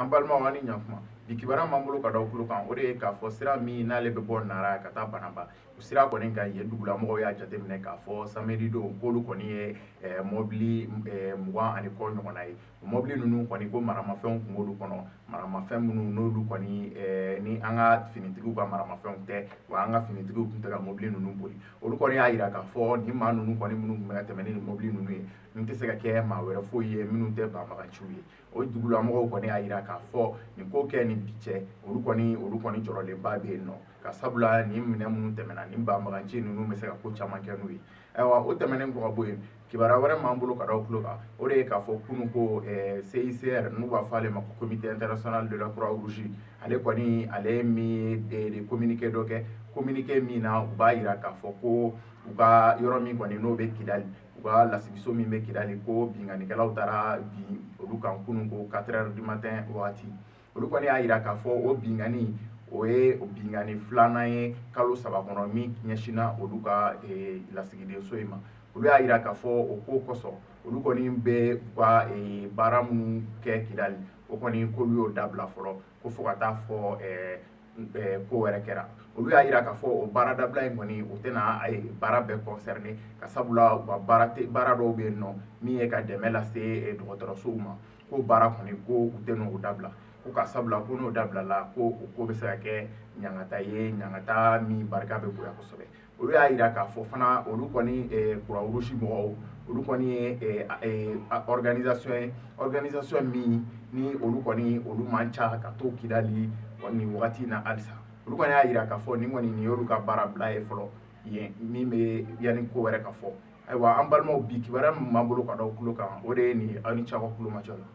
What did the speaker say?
An balimaw, an ni ɲakuma. Bi kibaruya m'an bolo ka da tulo kan, o de ye k'a fɔ sira min n'ale bɛ bɔ Nara ka taa Banaba, o sira kɔni kan yen, dugulamɔgɔw y'a jateminɛ k'a fɔ samedi don k'olu kɔni ye mɔbili 20 ani kɔ ɲɔgɔnna ye. O mɔbili ninnu kɔni, ko maramafɛnw tun b'olu kɔnɔ, maramafɛn minnu n'olu kɔni ni an ka finitigiw ka maramafɛnw tɛ, wa an ka finitigiw tun tɛ ka mɔbili ninnu boli. Olu kɔni y'a jira k'a fɔ nin maa ninnu kɔni minnu tun bɛ ka tɛmɛ ni nin mɔbili ninnu ye, n tɛ se ka kɛ maa wɛrɛ foyi ye minnu tɛ banbaganciw ye. O dugulamɔgɔw kɔni y'a jira k'a fɔ nin ko kɛ ni bi cɛ, olu kɔni jɔrɔlenba bɛ yen nɔ, ka sabula nin minɛ minnu tɛmɛna, nin banbaganci ninnu bɛ se ka ko caman kɛ n'u ye. Ayiwa, o tɛmɛnen kɔ ka bɔ yen, kibaruya wɛrɛ m'an bolo ka da tulo kan, o de ye k'a fɔ kunun ko CICR, n'u b'a fɔ ale ma ko Comité international de la Croix-Rouge, ale kɔni, ale min ye communiqué dɔ kɛ, communiqué min na u b'a jira k'a fɔ ko u ka yɔrɔ min kɔni n'o bɛ Kidali, u ka lasigiso min bɛ Kidali, ko binkannikɛlaw taara bin olu kan kunun ko 4 heures du matin wagati. Olu kɔni y'a jira k'a fɔ o binkanni, o ye binkanni filanan ye kalo 3 kɔnɔ min ɲɛsinna olu ka lasigidenso in ma. Olu y'a jira k'a fɔ o ko kosɔn, olu kɔni bɛ u ka baara minnu kɛ Kidali, o kɔni k'olu y'o dabila fɔlɔ, ko fo ka taa fɔ ko wɛrɛ kɛra. Olu y'a jira k'a fɔ o baara dabila in kɔni, o tɛna baara bɛɛ concerné, ka sabula u ka baara baara dɔw bɛ yen nɔ min ye ka dɛmɛ lase dɔgɔtɔrɔsow ma, ko baara kɔni ko u tɛ n'o dabila, ko ka sabula ko n'o dabilala, ko o ko bɛ se ka kɛ ɲangata ye, ɲangata min barika bɛ bonya kosɛbɛ. Olu y'a jira k'a fɔ fana, olu kɔni, Croix-Rouge mɔgɔw, olu kɔni ye organisation ye, organisation min ni olu kɔni olu man ca ka to Kidali nin wagati in na halisa. Olu kɔni y'a jira k'a fɔ nin kɔni, nin y'olu ka baara bila ye fɔlɔ yen min bɛ yanni ko wɛrɛ ka fɔ. Ayiwa, an balimaw, bi kibaruya min b'an bolo ka da tulo kan, o de ye nin ye. Aw ni ce aw ka kulomajɔ la.